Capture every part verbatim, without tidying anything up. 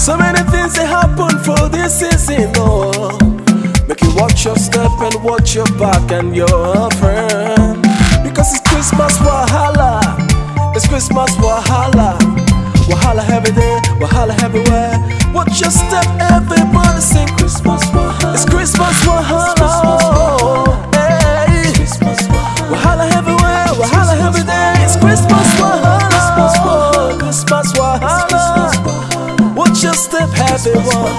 So many things they happen for this season, oh. Make you watch your step and watch your back and your friend. Because it's Christmas wahala. It's Christmas wahala. Wahala every day, wahala everywhere. Watch your step, everybody sing Christmas wahala. It's Christmas wahala. Hey. Wahala everywhere, wahala every day. It's Christmas wahala. Christmas wahala. Watch your step, everyone.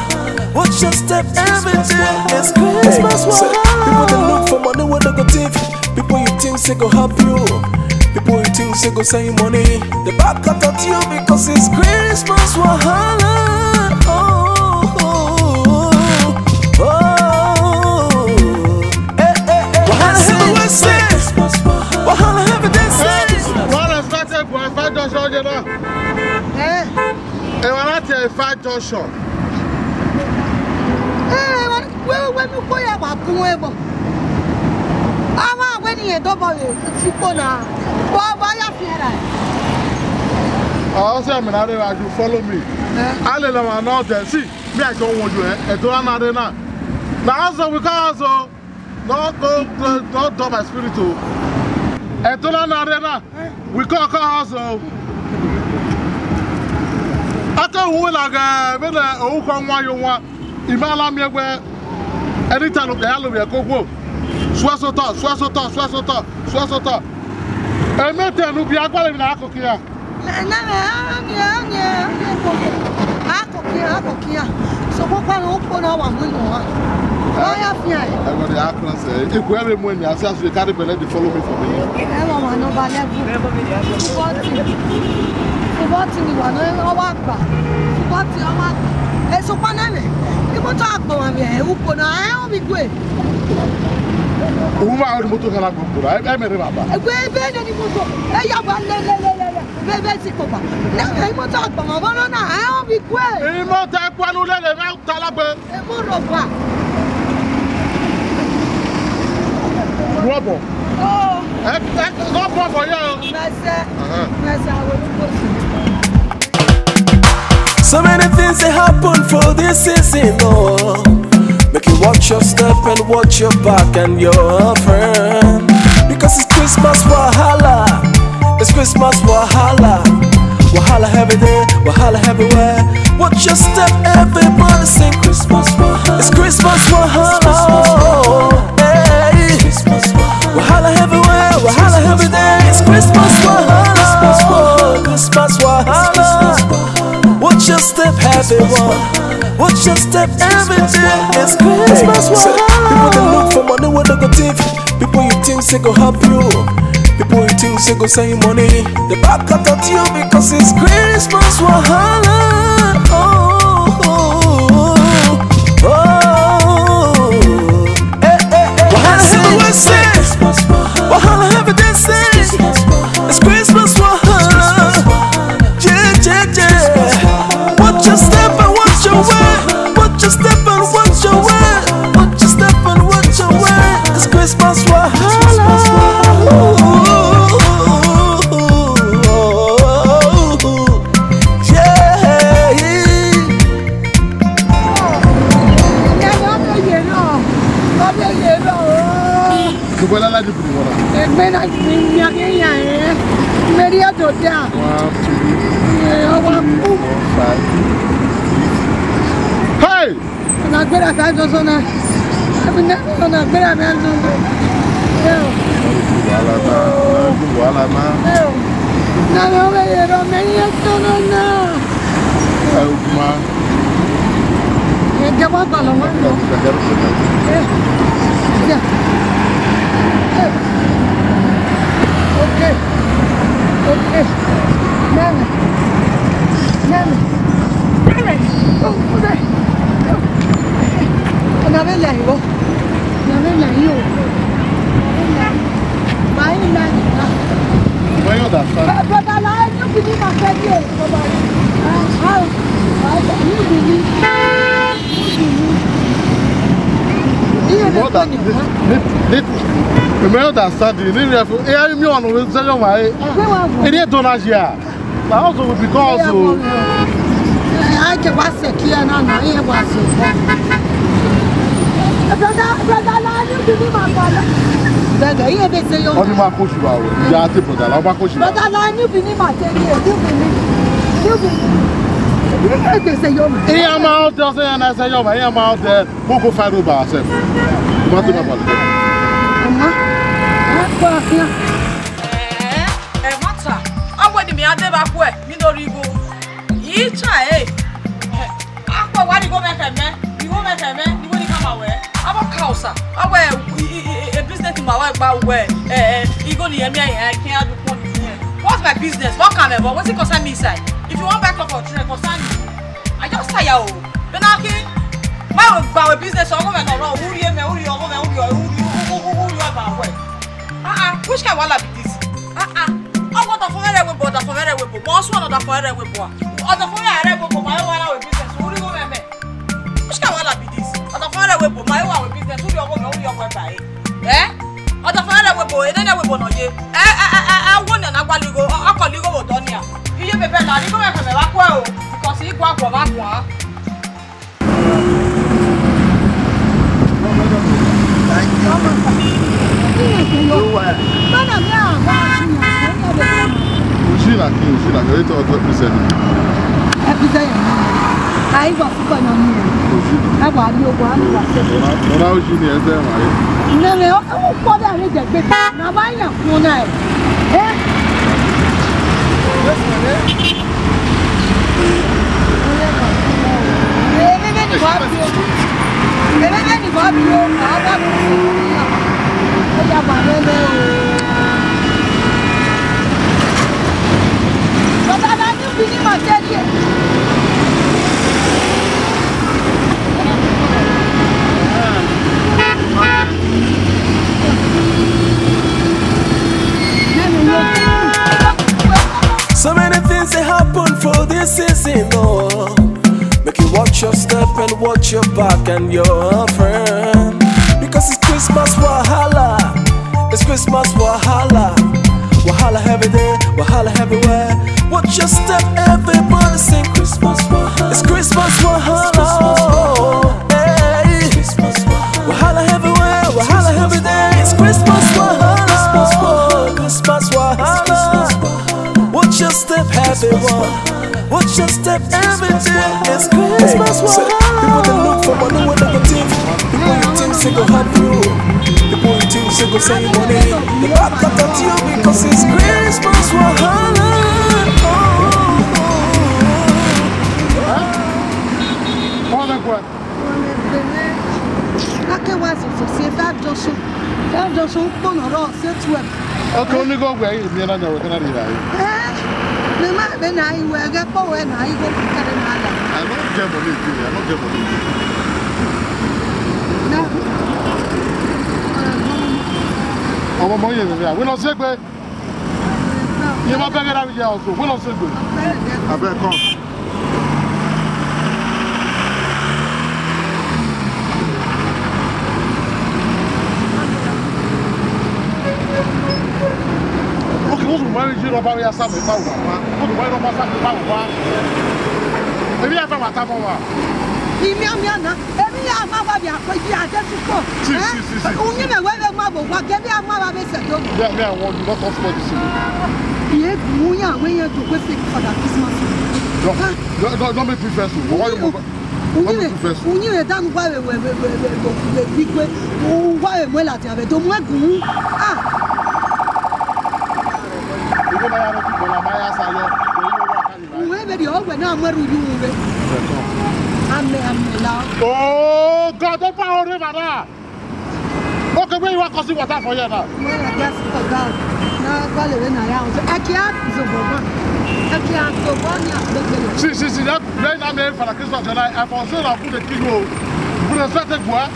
Watch your step every day. It's Christmas wahala. People they look for money where they go thief. People you think say go help you. People you think say go send you money. They back out at you because it's Christmas wahala. Oh, oh, oh, oh. Eh, eh, eh. Wahala everywhere say. Wahala every day say. Wọ́n lọ sí láti ẹ̀kọ́ ẹ̀fà jọ ṣọ́ jẹ náà. Ẹ wá láti ẹ̀fà junction. Ẹ wá wẹ́wẹ́ wẹ́wẹ́ mi kó yà wá kún ẹ bọ̀. Àwọn àwẹ̀ nìyẹn dọ́bọ̀ rẹ̀ fi kó na. Bọ́ bọ́ yà fi ẹ̀ rà. Ọ sẹ mi na rẹ wá ju follow me. A lè lọ wà náà tẹ̀ sí. Me, I don't want you, eh? Ẹ̀tọ́ na rẹ na. Na also we can also. No, no, no, no, do my spirit o. Ẹ̀tọ́ na na rẹ na. We can can also. Aka wu la ga, be na o ko wa yo wa. Ima la mi egbe. Anytime ya lo bi ko gwo. Suasotọ, suasotọ, suasotọ, suasotọ. Eme te nu bi agbale na ko kia. Nana, ani, ani, ani, akokia, akokia. So, what kind of one I want to know? Why I fear? I want the actress. If we have a money, I say, "You carry belle, they follow me for me." Ẹ wà wà nọmba eleven. Forty. Forty ni wà náà, ọwọ́ àgbà. Forty ọwọ́ àgbà. Èso panẹ́mì. Ìmọ́tò àgbà wà mí, ẹ̀ ń pò náà, ẹ̀ ń bí gbé. Òun máa ń rí mọ́tò kan lágbo kúrò, ẹ mẹ́rin bàbá. Ẹgbẹ́ ẹgbẹ́ ẹni ni mọ́tò, ẹ yà wà lẹ́lẹ́lẹ́lẹ́. Bebe ti kpokpa. Nẹmẹ imọta agbọmọ vbọ nọ na, ẹ ọ vbe ikue. Imọta ẹkpọnu lele mẹ ta lọgbe. Ebo rhọkpa. Rọbọ. Oh. Ẹ ẹ rọbọ fọ yẹ o. Mẹsẹ. Aha. Mẹsẹ awo ni ko si. So many things they happen for this season, oh. Make you watch your step and watch your back and your friend. Because it's Christmas wahala. It's Christmas wahala. Wahala every day, wahala everywhere. Watch your step, everybody sing Christmas wahala. It's Christmas wahala. Oh, hey. Wahala everywhere, wahala every day. It's Christmas wahala. Christmas wahala. Watch your step, everyone. Watch your step every day. It's Christmas wahala. People they look for money where they go thief. People you think say go help you. People you think say go send you money. They back out at you because it's Christmas wahala. Oh, oh, oh, oh. Eh, eh, eh. Wahala everywhere say. Wahala every day say. It's Christmas wahala. Yeah, yeah, yeah. Watch your step and watch your way. Watch your step and watch your way. Watch your step and watch your way. It's Christmas wahala. Yeah. Gbogbo ẹlẹ́la di bìrì wọ̀rọ̀. Ẹgbẹ́ náà ti ní akẹ́yà ẹ̀. Mẹ́rí ọ̀dọ̀ dà. One, two, three, four, five, six. Hey! Ọ̀nà gbéra sáà sọ́sọ́ náà. Ẹbí náà ọ̀nà gbéra mi á sọ́sọ́. Ẹ o. Wàhálà náà, wàhálà náà. Ẹ o. Náà mi ò wẹ̀ yẹ̀rọ mẹ́rin ẹ̀ tọ́nà náà. Ẹ o, kuma. Ẹ jẹ́ wá gbà lọ́wọ́ ẹ̀ lọ. Ẹ, ẹ, ẹ. Okay. Okay. Mẹ́rin. Mẹ́rin. Mẹ́rin. Oh, okay. Ọ̀nà mi lẹ̀ yìí o. Ọ̀nà mi lẹ̀ yìí o. Màá yín mẹ́rin náà. Wọ́n yóò dà sá. Brother, la ẹ ní kùdí máa fẹ́ bí o. Brother, la ẹ ní kùdí. Mother, this, this, this, you may understand the real for. Eh, mi wà nù sẹ́yìn wà ẹ́. Ẹ ní ètò náà ṣe à. Na also we because o. A ke wa sẹ kiẹ na na, iye wa sẹ. Brother, brother, la ni bi ni ma pa la. Brother, iye be sẹ yo. Ọni ma ko ju ba we. Ya te brother, la ma ko ju ba. Brother, la ni bi ni ma te ni, ni bi ni. Ni bi ni. Iye be sẹ yo. Iye ma o de sẹ ya na sẹ yo ma, iye ma o de. We'll go find road by ourselves. Tomato na bali. Mama, what for here? Eh, eh, matter. Awe ni mi ade ba kue, mi no ri go. Yi cha, eh. Akpọ wa ni go mẹ kẹmẹ, ni go mẹ kẹmẹ, ni go ni kama wẹ. Abo ka osa, awe, i, i, i, i, business ma wa gba wẹ, eh, eh, i go ni yẹ mi, I can't do one thing. What's my business? What can I, what, what's it concern me inside? If you want buy cloth for children, concern you. I just tire o. Vbene a khin, ma gba wẹ business, ọghomwẹ ne ọ rrọọ, u rhie mẹ, u rhie ọghomwẹ, u rhie, u rhie, u, u, u, u rhie ọba wẹ. Ah, ah, which kind wahala be this? Ah, ah. Ọ wẹ ọdafẹn mwẹ rre ẹvbo ebo, ọdafẹn mwẹ rre ẹvbo ebo. Ma ọ suẹn ne ọdafẹn mwẹ rre ẹvbo ebo a? Ọdafẹn mwẹ rre ẹvbo ebo, ma ọ wa na wẹ business, u rhie ọghomwẹ mẹ. Which kind wahala be this? Ọdafẹn mwẹ rre ẹvbo ebo, ma ọ wa wẹ business, u rhie ọghomwẹ, u rhie ọghomwẹ ba ẹre. Eh? Ọdafẹn mwẹ rre ẹvbo ebo, ene ne ẹvbo ebo ne ọ ye. Eh, eh, eh, eh, eh, wo ne a na gua la igho, ọ, ọ kọ la igho vbe odọ nia. Iye bẹbẹ la, igho mwẹ kẹmẹ vbe akue o, because I gua guọ vbe aguan. Thank you. You're welcome. Ujina ki, ujina ki, ito ọtọ pise ni. Ẹpizẹ yẹn. Aigua fukọ nọ ni. Ujina. Ẹgua ni ogun, a ni wa se. Ọna, ọna ujina ẹzẹ ma ye. Nene, o, o, kpọdọ ẹre dẹgbe. Na ma yan fun na. Eh? So many things they happen for this season, oh. Make you watch your step and watch your back and your friend. Because it's Christmas wahala. It's Christmas wahala. Wahala every day, wahala everywhere. Watch your step, everybody sing Christmas wahala. It's Christmas wahala. Hey. Wahala everywhere, wahala every day. It's Christmas wahala. Christmas wahala. Watch your step, everyone. Watch your step, every day. It's Christmas wahala. People they look for money with negative. People you think say go help you. People you think say go send you money. They back out at you because it's Christmas wahala. Oh, oh, oh, oh. Ake wa zozo si five junction. Five junction ukpo nọ rọ se twelve. Okay, only go where you mean na we can read. Eh? Me ma be na iwe ge po we na igo kare na la. I don't get money again. I don't get money again. Na. Ọmọ mọ yẹn mi, we no se gbe. Iye ma bẹghe ra vbe ya ọso, wẹ ne ọ sẹ egbe. Abeg, come. Okay, what's the marriage you don't buy your son? What's the marriage you don't buy your son? Maybe I found my time over. Imiamia na, emi ya ma wa bia ko, ibi ade sukọ. Si, si, si, si. Unyi mẹ wẹ vbe ma vbe owa, gẹ vbe a ma vbe sẹ do. Me, me, I want you, don't talk about this thing. Ye gu ya we ye do we fake Father Christmas. Don't, don't, don't, don't make me vex o. Why you? Unyi mẹ, unyi mẹ danu wa vbe, vbe, vbe, wa vbe mu ladian vbe do mu gu. Ah. Even my other people, my house, I love. Uwẹ vbe rhie ọghe na mu ẹrhu ye uhunmwu vbe. Amẹ, amẹ la. Oh, God, don't power over that. Okay, where you want to see water for here now? Well, I guess for God. Na gba lele na ya. Ẹ kia zobọ ba. Ẹ kia zobọ ni agbegbe. Si, si, si, that, right now, me, Father Christmas, I for say na put the key o. Put the set the boy.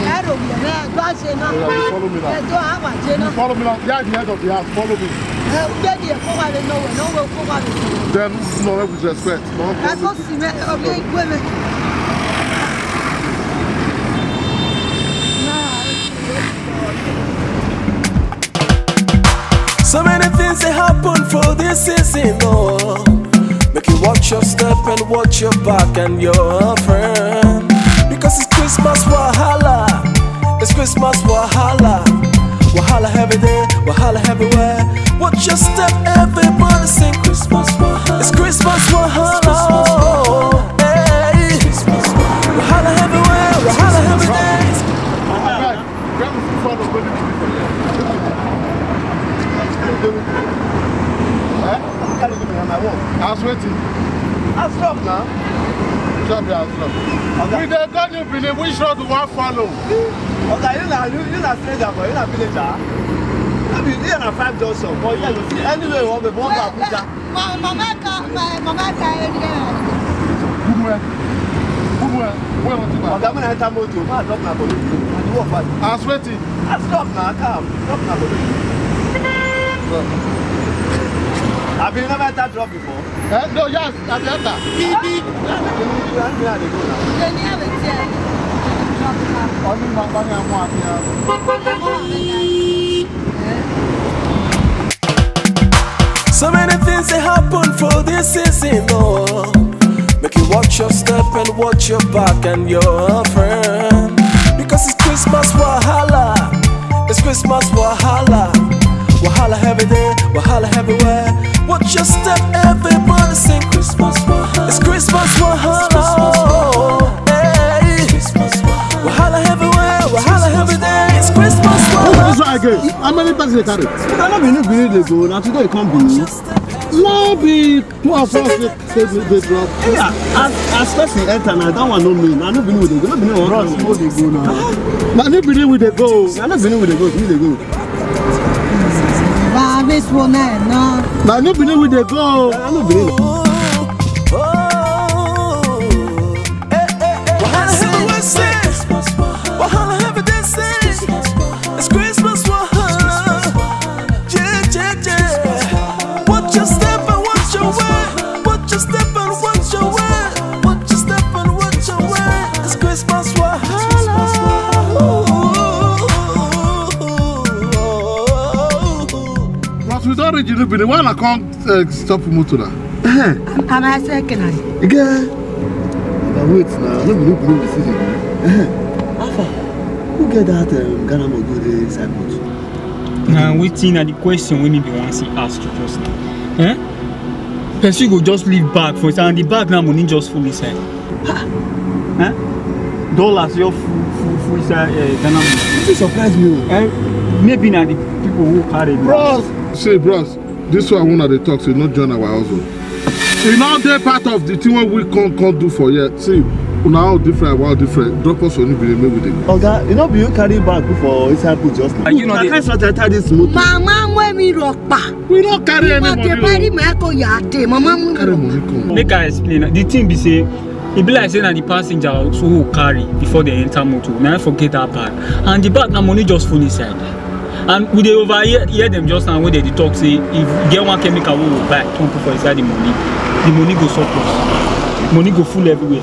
Ẹ rọ wẹ, ẹ do a je na. Oya, you follow me now. Ẹ do a wa je na. You follow me now. Yeah, the head of the house. Follow me. Ẹ, u de di ẹ ko wa vbe nọ wẹ, nọ wẹ ko wa vbe nọ. Then, no, with respect. No, ẹ ko si mẹ, ọ bẹ ikue mẹ. So many things they happen for this season, oh. Make you watch your step. Step and watch your back and your friend. Because it's Christmas wahala. It's Christmas wahala. Wahala every day, wahala everywhere. Watch your step, everybody sing Christmas wahala. It's Christmas wahala. Hey. Wahala everywhere, wahala every day. Grab the food for the baby for you. Eh? Carry me on my own. As wetin? As drop now. Drop your as drop. Oga. We dey go New Benin, which road we wan follow? Oga, you na, you, you na stranger boy, you na villager. No be, here na five junction, but here you see anywhere you wan go, if you wan go Abuja. Ma-, mama ka, ma-, mama ka area. Good morning. Good morning. Where want to buy? Oga, when I enter motor, ma drop na for you. I dey work fast. As wetin? I drop na, come. Drop na for you. Abi you never enter drop before? Eh, no, yes, I dey enter. Only my money I'm happy. So many things they happen for this season, oh. Make you watch your step and watch your back and your friend. Because it's Christmas wahala. It's Christmas wahala. Wahala every day, wahala everywhere. Watch your step, everybody sing Christmas wahala. It's Christmas wahala. Hey. Wahala everywhere, wahala every day. It's Christmas wahala. Who is that again? How many bags they carry? Because no be New Benin dey go, na today e come be. No be two of us dey, dey, dey drop. Yeah, as, as person enter na, that one no mean. Na New Benin we dey go, no be no one. Bros, no dey go now. Na New Benin we dey go. Na New Benin we dey go, we dey go. Ba, this woman, no. Na New Benin we dey go. Na New Benin. Wahala everywhere say, wahala every day say, it's Christmas wahala. Yeah, yeah, yeah. Watch your step and watch your way. Watch your step and watch your way. Watch your step and watch your way. It's Christmas wahala. But we don reach New Benin. Why una come, eh, stop motor na? Eh. Am I second? Ige. Na wait na, no be, no be, no be see the. Eh. Alpha, who get that, um, Ghana money wey dey inside boot? Na wetin na the question wey me be wan see ask you just now. Eh? Person go just leave bag for inside, and the bag na money just full inside. Ha! Eh? Dollars just full, full, full inside, eh, Ghana money. It surprise me o. Eh, maybe na the people who carry. Bros! See, bros, this one una dey talk, so no join our hustle. E no dey part of the thing wey we come, come do for here. See, una all different, we all different. Drop us on New Benin, make we dey go. Oga, e no be you carry bag put for inside boot just now. You know, na the kind sort enter this motor. Mama, when we rock pa. We no carry any money o. Mama, carry money come. Make I explain. The thing be say, e be like say na the passenger also who carry before they enter motor. Now I forget that part. And the bag na money just full inside. And we dey overhear, hear them just now when they dey talk say if get one chemical we will buy, turn put for inside the money, the money go surplus. Money go full everywhere.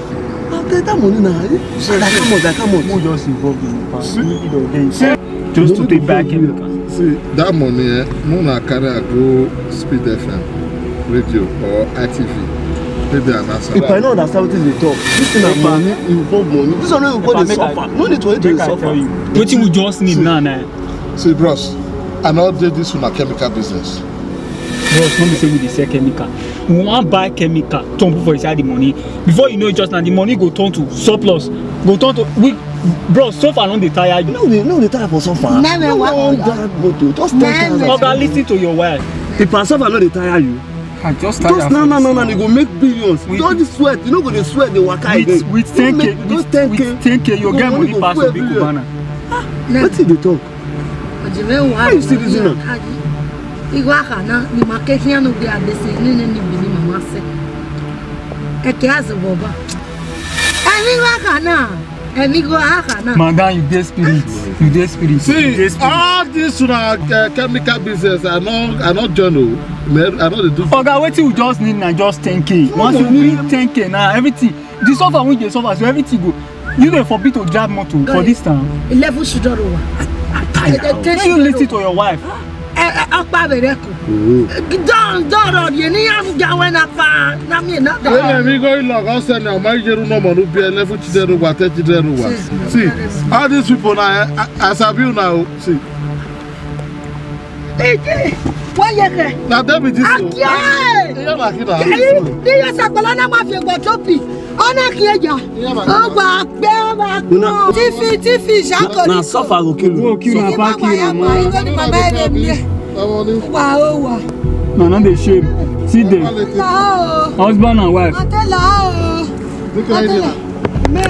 But that money na, eh? Like how much, like how much? Who just involved in the past? See? Just to take buy chemical. See, that money, eh, no na carry am go Speed F M, radio or I T V. Maybe an answer. If I no understand wetin dey talk, this thing na money involve money. This one no go dey suffer. No need for you to dey suffer. Wetin we just need now na. See, bros, I no dey this una chemical business. Bros, no be say we dey sell chemical. We wan buy chemical, turn put for inside the money. Before you know it, just now the money go turn to surplus, go turn to we. Bros, suffer no dey tire you. No, we no dey tire for suffer. No, we wan drag motor. Just ten thousand. Oga, listen to your wife. If I suffer no dey tire you. I just tire. Just now, now, now, now, you go make billions. With all this sweat, you no go dey sweat, dey waka again. With ten K, with ten K, you get money pass some people banner. Wetin you dey talk? How you see this thing now? Igho akha na, ni ma ke khian no gbe abese, ni, ni, ni, ni, ni, mama se. Eke azo boba. Emi igho akha na, emi igho akha na. Madam, you dey spirit, you dey spirit. See, all this una, uh, chemical business, I no, I no join o. Me, I no dey do. Oga, wetin we just need na just ten K. Once you need ten K na, everything. The suffer we dey suffer, so everything go. You dey forbid to drive motor for this town. Eleven children over. I, I tire. Make you listen to your wife. Ẹ, ẹ, ọkpa vbe rẹko. Dọ, dọ rọ rhie ne iran mudia wẹ na fa, na miẹn na da. Ẹmwẹ vbe igho ilọghọ sẹ ne ọ ma ye ru ne ọmọ ne u biẹ, eleven children rre uwa, ten children rre uwa. See, all these people na, eh, I, I sabi una o. See. Ije, wa ye khe. Na David this o. Akie! Iye na kina. Eyi, ni ye sagbala na ma fi egbe topi. Ọ na khin eya. Ọ gba gbe, ọ gba gbe. Tifi, tifi, Jacko. Na suffer go kill you. Go kill you, papa, kill you, ma. Igho ni mama ere mi. Wa o wa. Na, no dey shame. See them. La o. Husband and wife. Ate la o. Ate la. Me,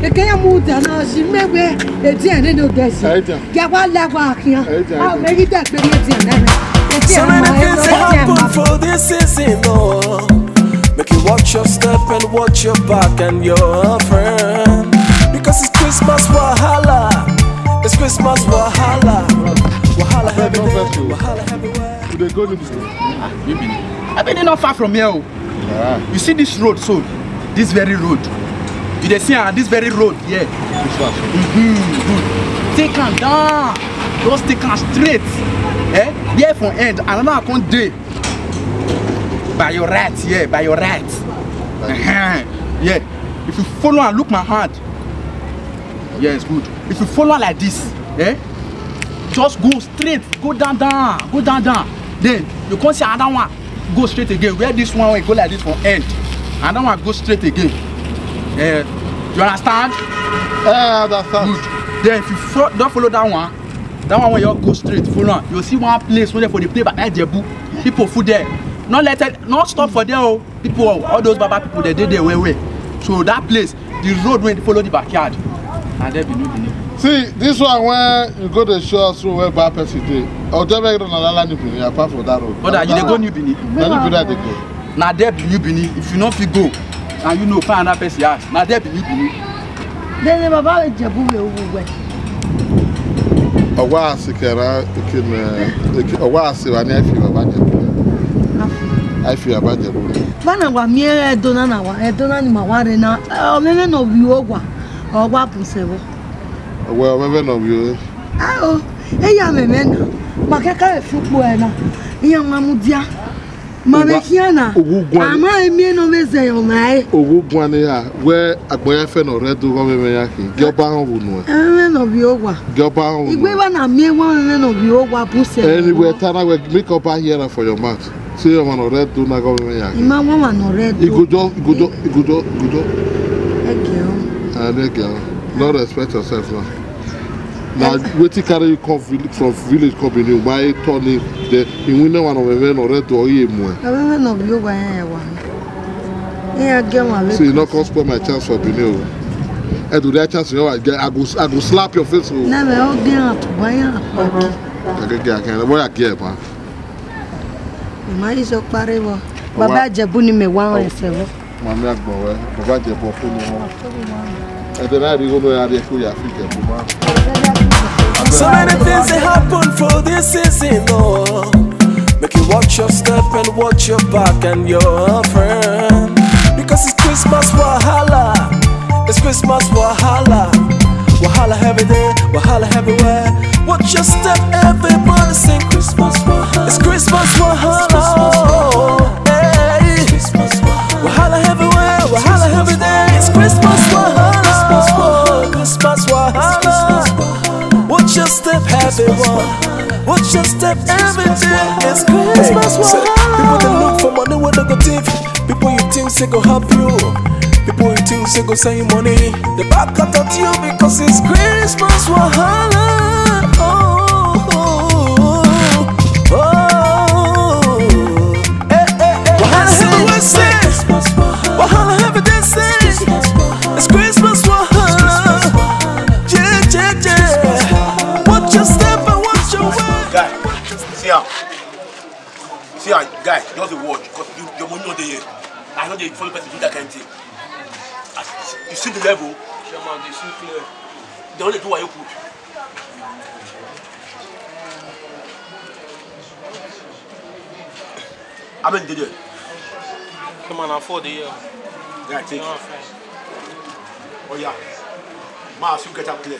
eke ya mu da na, si me we, e di ene no de si. Aita. Dia wa la wa khian. Aita, aita. A, me gi da pe ni e di ene. E di ene. So many things they happen for this season, oh. Make you watch your step and watch your back and your friend. Because it's Christmas wahala. It's Christmas wahala. Wahala everywhere. Wahala everywhere. You dey go New Benin? Ah, New Benin. I mean, not far from here. Oh. Ah. You see this road so, this very road. You dey see am, this very road here. This one. Mm-hmm, good. Take am down. Just take am straight. Eh? Here for end, another one come dey. By your right, yeah, by your right. Like this. Uh-huh. Yeah. If you follow and look my hand, yes, good. If you follow like this, eh? Just go straight, go down, down, go down, down. Then you come see another one, go straight again. Where this one wey go like this for end, another one go straight again. Eh, you understand? Eh, I understand. Good. Then if you fo-, don't follow that one, that one wey you go straight, follow am. You see one place wey dem for dey play Baba Ijebu. People full there. No let it, no stop for there, oh. People, all those Baba people, they dey there well well. So that place, the road wey follow the backyard, na there Benin, Benin. See, this one wey you go dey show us road where bad person dey. Ọjọ́ mẹ́rin na lala New Benin, apart from that road. Brother, you dey go New Benin? Na New Benin I dey go. Na there Benin, Benin. If you no fit go, and you no find another person house, na there Benin, Benin. Then the Baba Ijebu we uwu we. Ọ wa si kẹra, eke ne, eke, ọ wa si wa ni a fi Baba Ijebu. A fi Baba Ijebu. Vbene wa miẹn Ẹdo na, na wa, Ẹdo na ni ma wa rre na, ọ mwẹ mwẹ ne ọ vbiẹ owa, ọ wa bun sẹ vbọ. Wẹ, ọ mwẹ mwẹ ne ọ vbiẹ. Ao, eya mwẹ mwẹ na, ma kẹkan vbe fi ukpo ẹre na, iran ma mudia. Ma vbe khian na, a ma miẹn ne ọ vbe zẹ ye ọmwa ẹre. Oghẹ guan ne iran, wẹ agbọn ya fẹ ne ọ rre Ẹdo ghe ọmwẹmwẹ iran khin, gie ọba họn vbe unu ẹn. Ẹmwẹ ne ọ vbiẹ owa. Gie ọba họn vbe unu ẹn. Iweva na miẹn wẹ ọmwẹmwẹ ne ọ vbiẹ owa bun sẹ. Ẹni wẹ ta na wẹ, make ọba hear am for your mouth. Sẹ ọmwa ne ọ rre Ẹdo na ghe ọmwẹmwẹ iran khin. I ma wẹ ọmwa ne ọ rre Ẹdo. Igodo, igodo, igodo, igodo. Ẹgiẹ o. Ah, ẹgiẹ o. No respect yourself now. Na wetin carry you come vill-, from village come Benin, ma e turn ni, then iwinna ọmwa ne ọmwẹmwẹ ne ọ rre Ẹdo, ọ ghi mu ẹn. Ẹmwẹ ne ọ vbiẹ owa rẹn wa. Iran gie ọmwa vbe. See, you no come spoil my chance for Benin o. Ẹdo, that chance you know, I go, I go slap your face o. Na mẹ ọ gie iran tugbo iran. Agege akan, what I get, man? Ma yi zọ kpare vbọ. Baba Ijebu ni mẹ wa rẹn sẹ vbọ. Mami agbọn wẹ, Baba Ijebu ọkọ ni wọn. Ẹdẹ na rhie igho ne a rhie ẹko ya fi Ijebu ma. So many things they happen for this season, oh. Make you watch your step and watch your back and your friend. Because it's Christmas wahala. It's Christmas wahala. Wahala every day, wahala everywhere. Watch your step, everybody sing Christmas wahala. It's Christmas wahala. Hey. Wahala everywhere, wahala every day. It's Christmas wahala. Christmas wahala. Watch your step, everyone. Watch your step every day. It's Christmas wahala. People they look for money, what they go thief. People you think say go help you. People you think say go send you money. They back out at you because it's Christmas wahala. Oh, oh, oh, oh. Eh, eh, eh, wahala everywhere, say. Wahala every day, say. It's Christmas wahala. Yeah, yeah, yeah. Watch your step and watch your way. Guy, see how. See how, guy, just dey watch, 'cause you, your money no dey here. I no dey follow person do that kind thing. As you see the level. Chairman, dey see clear. They only do what you put. How many dey there? Chairman, na four dey here. Yeah, I think. Oh yeah. Ma, as you get am clear.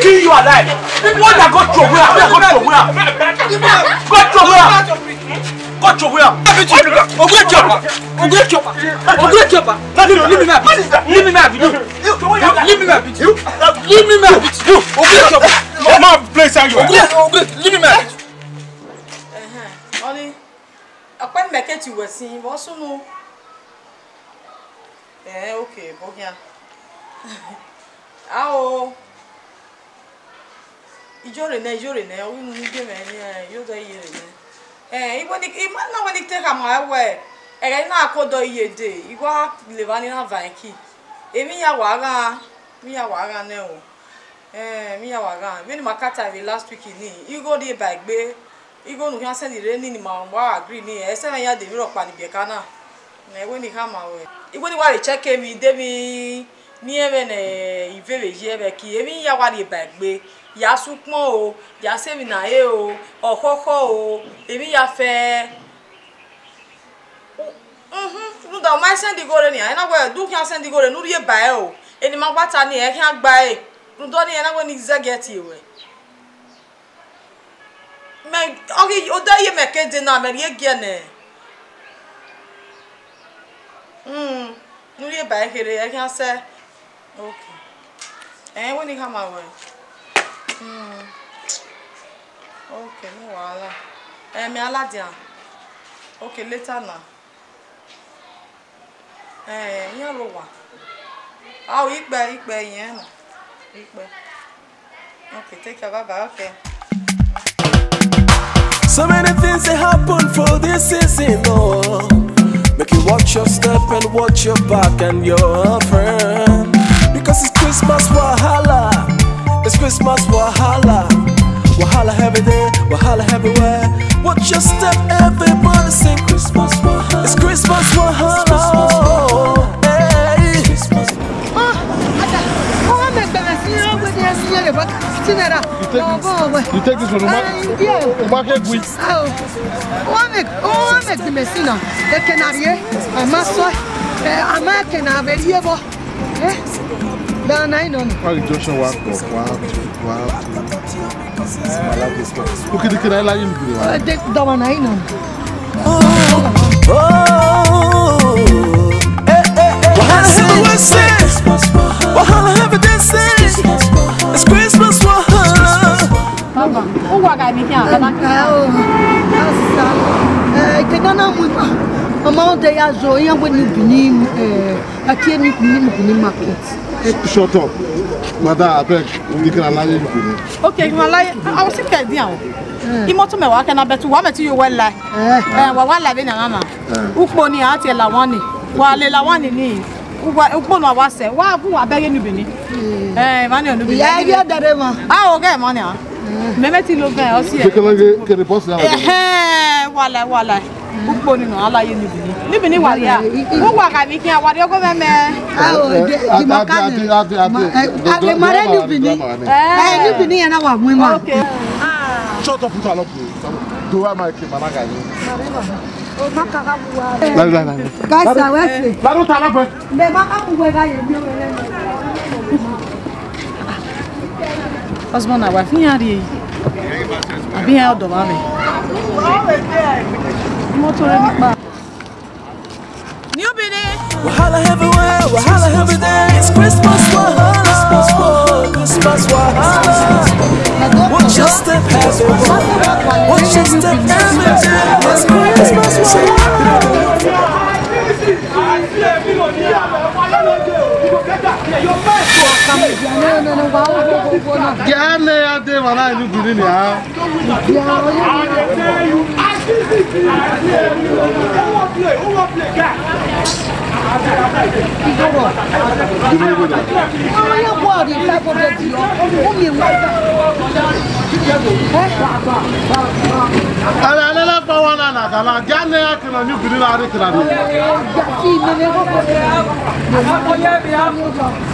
kill you alive. What na go to where? Go to where? Go to where? Go to where? Ogwe Kiopa. Ogwe Kiopa. Ogwe Kiopa. Leave me my beat. Leave me my beat. Leave me my beat. Leave me my beat. Ogwe Kiopa. Ma place you. Ogwe, Ogwe, leave me my beat. Ẹhẹn, ọni, ọkpẹ mẹ ke ti wẹ sin, vbe ọ sunu? Ẹhẹn, okay, bọ khian. Ao, iyore nẹ, iyore nẹ, ọ ghi mu ide mwẹ, ẹ, yo dọ iye rre nẹ. Ẹ, I wẹ ni, I ma na wẹ ni te khama ruẹ wẹ, ẹghẹ ne a ko dọ iye dee, I wa leva ni na va ẹki. Emwi ya wa gha, emwi ya wa gha nẹ o. Ẹ, emwi ya wa gha. Vbene ima ka ta vbe last week ni, igho rhie ba egbe, igho ne u khian send rre ni, ne ima wa agree ni, ẹsẹ mwẹ ya de emwi rhọkpa ni biẹka na. Ẹ, wẹ ni khama ruẹ. I wẹ ni wa vbe check emwi, de emwi ni ẹmwẹ ne I ve vbe ye vbe ẹki, emwi ya wa rhie ba egbe, ya sẹ ukpọn o, ya sẹ emwi ne a re o, ọkhọkhọ o, emwi ya fẹ. Uhun, rhunmwuda u ma send igho rre nian, ẹ na wẹ, de u khian send igho rre ne u rhie ba ẹre o, eni ma gba ta ni, ẹ khian gba ẹre, rhunmwuda ọnii, ẹ na wẹ ne I zẹgiẹ tie ruẹ. Mẹ, ọ ghi, odẹ ye mẹ ke dee na, mẹ rhie giẹ nẹ. Hmm, ne u rhie ba ẹre kherhe, ẹ khian sẹ. Okay. Ẹ, wẹ ni khama ruẹ. Hmm. Okay, no wahala. Ẹ, mẹ a ladian. Okay, later na. Ẹ, iran rre owa. Ao, ikpẹ, ikpẹ, irẹn na. Ikpẹ. Okay, take care, bye bye, okay. So many things they happen for this season, oh. Make you watch your step and watch your back and your friend. Because it's Christmas wahala. It's Christmas wahala. Wahala every day, wahala everywhere. Watch your step, everybody sing Christmas wahala. It's Christmas wahala. Oh, hey. Ah, ada, ọ wa mẹ gbẹmẹ sin, ọ wẹ ne ẹ sin ẹre, but tin ẹra. You take this one, Uma. Uma ke gui. Oh, ọ wa mẹ, ọ wa mẹ gbẹmẹ sin na. Eke na rhie, a ma sọ, ẹ, a ma eke na vbe rhie vbọ. Eh? Da na ino na. Why you just show one cup? One, two, one, two. Ukidiki na ila yin gure wa. Eh, de, da wa na ino na. Oh, eh, eh, eh. Wahala heavy we say. Wahala heavy they say. It's Christmas wahala. Baba, uwa ga mi khian, baba. Ah, oh. That's sad. Eh, ke na na mu. Mama, o de ya zo, iran wẹ ni bi ni, eh, a tie ni, ni, ni bi ni market. Shut up. Madam, abeg, we can allow you to finish. Okay, you allow. I was sick at the hour. Imoto mẹ wa kẹ na, but wa mẹ ti yo wẹ la. Eh, wa wa la vbe na mama. Ukpo ni a tie la wani. Wa le la wani ni. Ukpo no wa sẹ. Wa bu wa bẹghe ni bini. Eh, mani onu bini. Ya, ya dare ma. Ah, okay, mani a. Mẹ mẹ ti lo vẹ, ọ si ẹ. Kẹkẹrẹ ke, ke the boss na. Eh, wala, wala. Ukpo ni nọ, ala ye ni bini. Ni bini wa ria. Wo wa ka mi kian, wa ria ọgọ mẹ mẹ. Ah, o, de, di ma ka ni. Ade, ade, ade. Ale mare ni bini. Eh, ni bini ya na wa mu ma. Okay. Shut up, put her up. Do I make a man? Guys, I will say. Husband and wife, iran rhie. Abi iran ọdọ vbe amwẹ. Imoto rre ni kpa. New Benin. Wahala everywhere, wahala every day. It's Christmas wahala, Christmas wahala, Christmas wahala. Watch your step, everyone. Watch your step, every day. It's Christmas wahala. Gẹmẹ ya de mara inu biri nia. Ala ala la pa wa na na gala, gẹmẹ ya kena inu biri na re kena ni.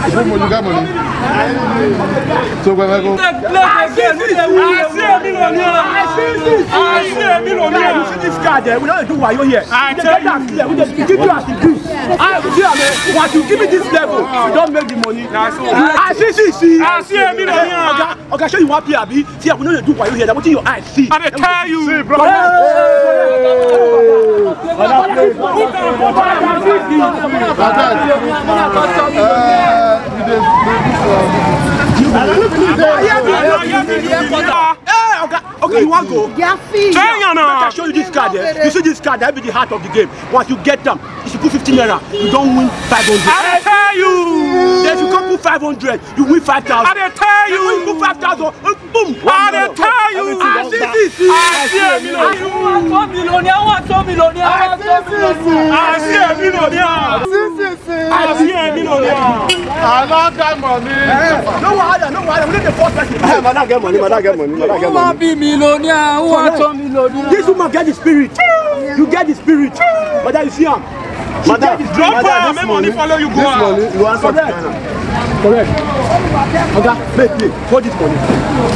Ibu mo, you got money? So, go, go, go. I see a millionaire. I see a millionaire. You see this card, eh? We don't do wayo here. I tell you. We just give you as it is. I see, man. Once you give me this level, you don't make the money. I see, see, see. I see a millionaire. Oga, oga, show you one P R B. See, we no dey do wayo here. Na wetin your eye see. I dey tell you. See, bro. Hey! Madam, uh, we dey, we dey do for Hey, oga, okay, you wan go? Their fee. Tell you now. Make I show you this card, eh? You see this card, that be the heart of the game. Once you get them, if you put fifty naira, you don't win five hundred. I dey tell you. Then if you come put five hundred, you win five thousand. I dey tell you. Then when you put five thousand, uh, boom. I dey tell you. I see, see, see. I see a millionaire. I want one millionaire. I want one millionaire. I want one millionaire. I see a millionaire. I see a millionaire. I no get money. Eh, no wahala, no wahala. We no dey force person. Eh, madam get money, madam get money, madam get money. Who wan be millionaire? Who wan turn millionaire? This woman get the spirit. You get the spirit. Madam, you see am? Madam, drop am, make money follow you go out. This money, you want something? Correct. Oga, make me hold this money.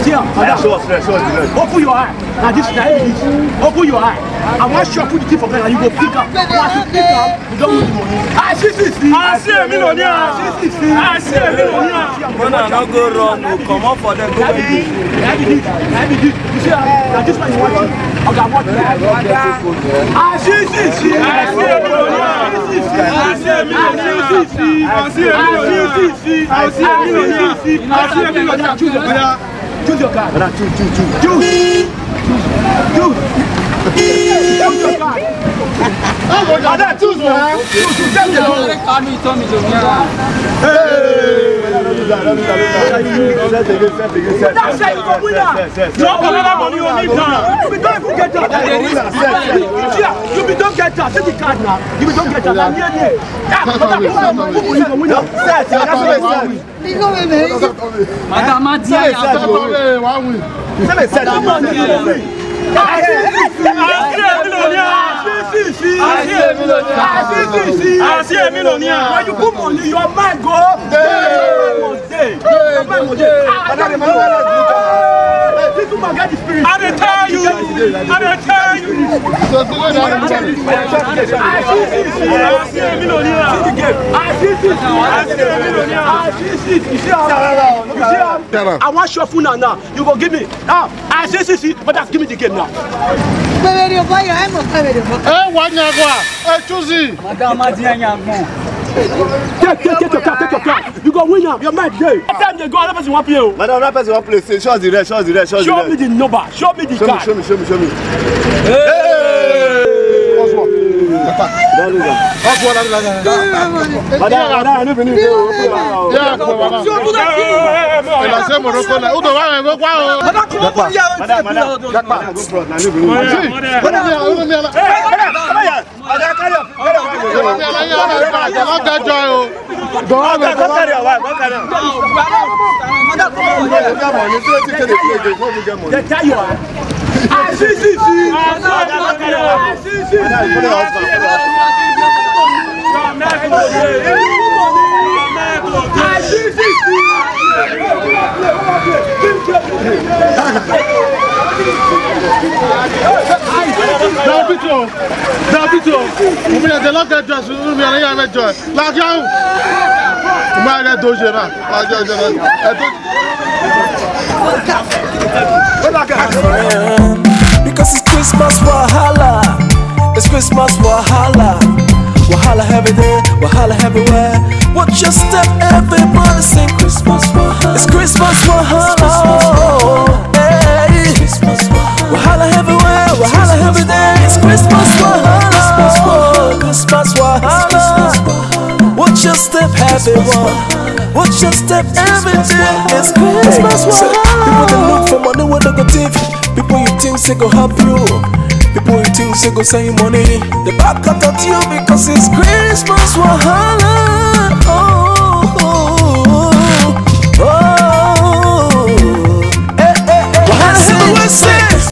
See am, madam. Show us, show us the rest. Open your eye. Now this, now this. Open your eye. I wan show you the thing for Ghana. You go pick am. Once you pick am, you don win the money. I see, see, see. I see a millionaire. I see, see, see. I see a millionaire. When I no go run, no comot for them. Go back. Let me this. Let me this. You see, uh, this one you want. Oga, what? I see, see, see. I see a millionaire. I see, see, see. I see a millionaire. I see a millionaire. I see, see, see. I see a millionaire. I see a millionaire. Choose your brother. Choose your card. Brother, choose, choose, choose. Choose. Choose. Choose your card. Brother, choose now. Choose, choose, choose your card. Hey. Set again, set again, set. That's how you go win now. Drop another money on me now. You be don't even get that. Yeah, you be don't get that. Take the card now. You be don't get that. Now, yeah, yeah. Yeah, brother, come on. Set, set. Madam, ma di aya. Sẹ́mi sẹ́mi. Àṣìṣe millionaire. Àṣìṣe millionaire. When you put money, your mind go. Your mind go. This woman get the spirit. I dey tell you. I dey tell you. Àṣìṣe millionaire. Àṣìṣe. You see how? You see how? Tell her. I wan show una now. You go give me. Ah, I say, see, see, but that's give me the game now. Ẹ wá nyagwa, ẹ choose. Madam, ma di anya gbọn. Take, take, take your car, take your car. You go win am. Your mind dey. Time dey go, another person wan play o. Madam, that person wan play. Say, show us the rest, show us the rest, show us the rest. Show me the number, show me the card. Show me, show me, show me, show me. Hey! First one. Madam, madam, I no finish. Yeah, come on. Ela se Morocco la. Udo wa me gwa o. Madam, madam. Go front, I no finish. Madam, madam. Madam, madam. Oga, carry am, carry am, carry am. Oga, carry am, carry am. Dem tie you, ah? Ah, see, see, see. Oga, carry am. David o, David o, umi ẹdẹ lọkẹ Jesu, umi ẹdẹ ya mẹ jọ, ladian, umi ẹdẹ do jẹ na, ladian jẹ na, ẹdọ. Because it's Christmas wahala. It's Christmas wahala. Wahala every day, wahala everywhere. Watch your step, everybody sing Christmas wahala. It's Christmas wahala. Oh, hey. Wahala everywhere, wahala every day. It's Christmas wahala. Christmas wahala. Watch your step, everyone. Watch your step, every day. It's Christmas wahala. People dey look for money wey dem go thief. People you think say go help you. People you think say go send you money. Dem back out at you because it's Christmas wahala.